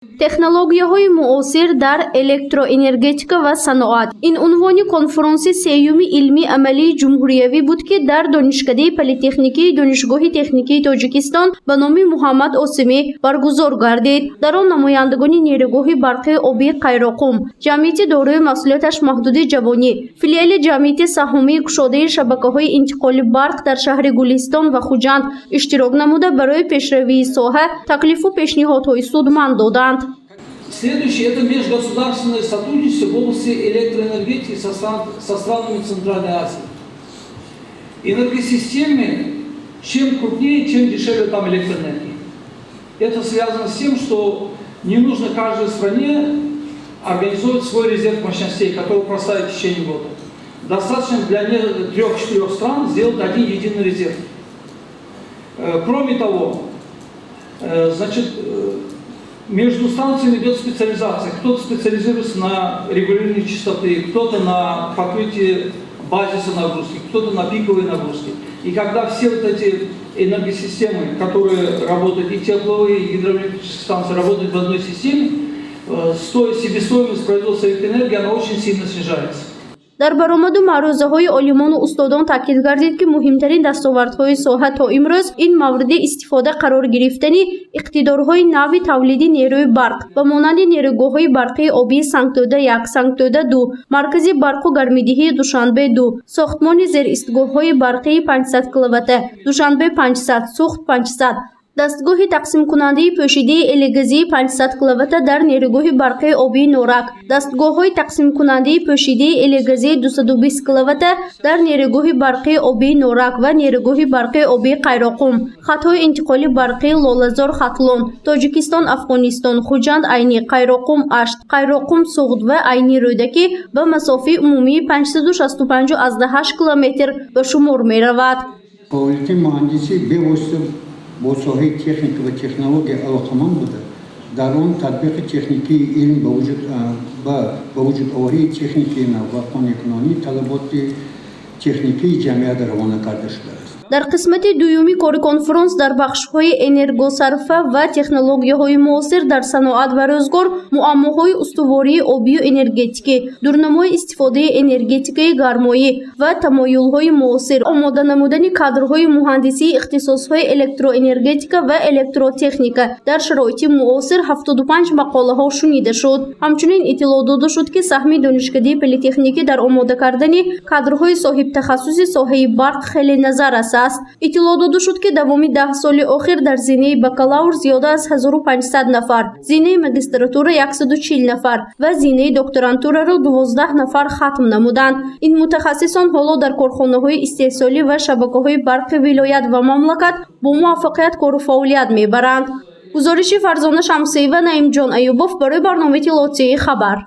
Технологияҳои муосир дар электроэнергетика ва саноат — ин унвони конфронси сеюми илмии амалии ҷумҳуриявӣ буд, ки дар Донишкадаи политехникии Донишгоҳи техникии Тоҷикистон ба номи Муҳаммад Осимӣ баргузор гардид. Дар он намояндагони нерӯгоҳи барқии обии Қайроқум, ҷамъияти дорои масъулияташ маҳдуди «Ҷавонӣ», филиали ҷамъияти саҳомии кушодаи шабакаҳои интиқоли барқ дар шаҳри Гулистон ва Хуҷанд иштирок намуда, барои пешравии соҳа таклифу пешниҳодҳои судманд доданд. Следующее – это межгосударственное сотрудничество в области электроэнергетики со странами Центральной Азии. Энергосистемы, чем крупнее, чем дешевле там электроэнергия. Это связано с тем, что не нужно каждой стране организовывать свой резерв мощностей, который проставит в течение года. Достаточно для трех-четырех стран сделать один единый резерв. Кроме того, значит, между станциями идет специализация. Кто-то специализируется на регулировании частоты, кто-то на покрытии базиса нагрузки, кто-то на пиковой нагрузки. И когда все вот эти энергосистемы, которые работают, и тепловые, и гидроэлектрические станции работают в одной системе, себестоимость производства электроэнергии, она очень сильно снижается. Дар баромаду маърӯзаҳои олимону устодон таъкид гардид, ки муҳимтарин дастовардҳои соҳа то имрӯз ин мавриди истифода қарор гирифтани иқтидорҳои нави тавлиди нерӯи барқ ба монанди нерӯгоҳҳои барқии обии Сангтӯда 1, Сангтӯда 2, маркази барқу гармидиҳии Душанбе 2, сохтмони зеристгоҳҳои барқии 500 киловата Душанбе 500, Суғд 500, дастгоҳи тақсимкунандаи пӯшидаи элегазии 500 киловата дар нерӯгоҳи барқии обии Норак, дастгоҳҳои тақсимкунандаи пӯшидаи элегазии 220 киловата дар нерӯгоҳи барқии обии Норак ва нерӯгоҳи барқии обии Қайроқум, хатҳои интиқоли барқии Лолазор Хатлон, Тоҷикистон Афғонистон, Хуҷанд Айнӣ, Қайроқум Ашт, Қайроқум Суғд ва Айнӣ Рӯдакӣ ба масофаи умумии 565,8 километр ба шумор меравад. Фаъолияти муҳандисӣ бевосита бо соҳаи техника ва технология алоқаманд буда, дар он татбиқи техникии илм ба вуҷудоварии техникаи нав ва қонеъкунонии талаботи техникии ҷамъият равона карда шудааст. Дар қисмати дуюми кори конфронс дар бахшҳои энергосарфа ва технологияҳои муосир дар саноат ва рӯзгор, муаммоҳои устувории обию энергетикӣ, дурнамои истифодаи энергетикаи гармоӣ ва тамоюлҳои муосир, омода намудани кадрҳои муҳандисии ихтисосҳои электроэнергетика ва электротехника дар шароити муосир 75 мақолаҳо шунида шуд. Ҳамчунин иттилоъ дода шуд, ки саҳми Донишкадаи политехникӣ дар омода кардани кадрҳои соҳибтахассуси соҳаи барқ хеле назаррас аст. Иттилоъ дода шуд, ки давоми 10 соли охир дар зинаи бакалавр зиёда аз 1500 нафар, зинаи магистратура 140 нафар ва зинаи докторантураро 12 нафар хатм намуданд. Ин мутахассисон ҳоло дар корхонаҳои истеҳсолӣ ва шабакаҳои барқи вилоят ва мамлакат бо муваффақият кору фаъолият мебаранд. Гузориши Фарзона Шамсиева, Наимҷон Аюбов барои барномаи иттилоотии «Хабар».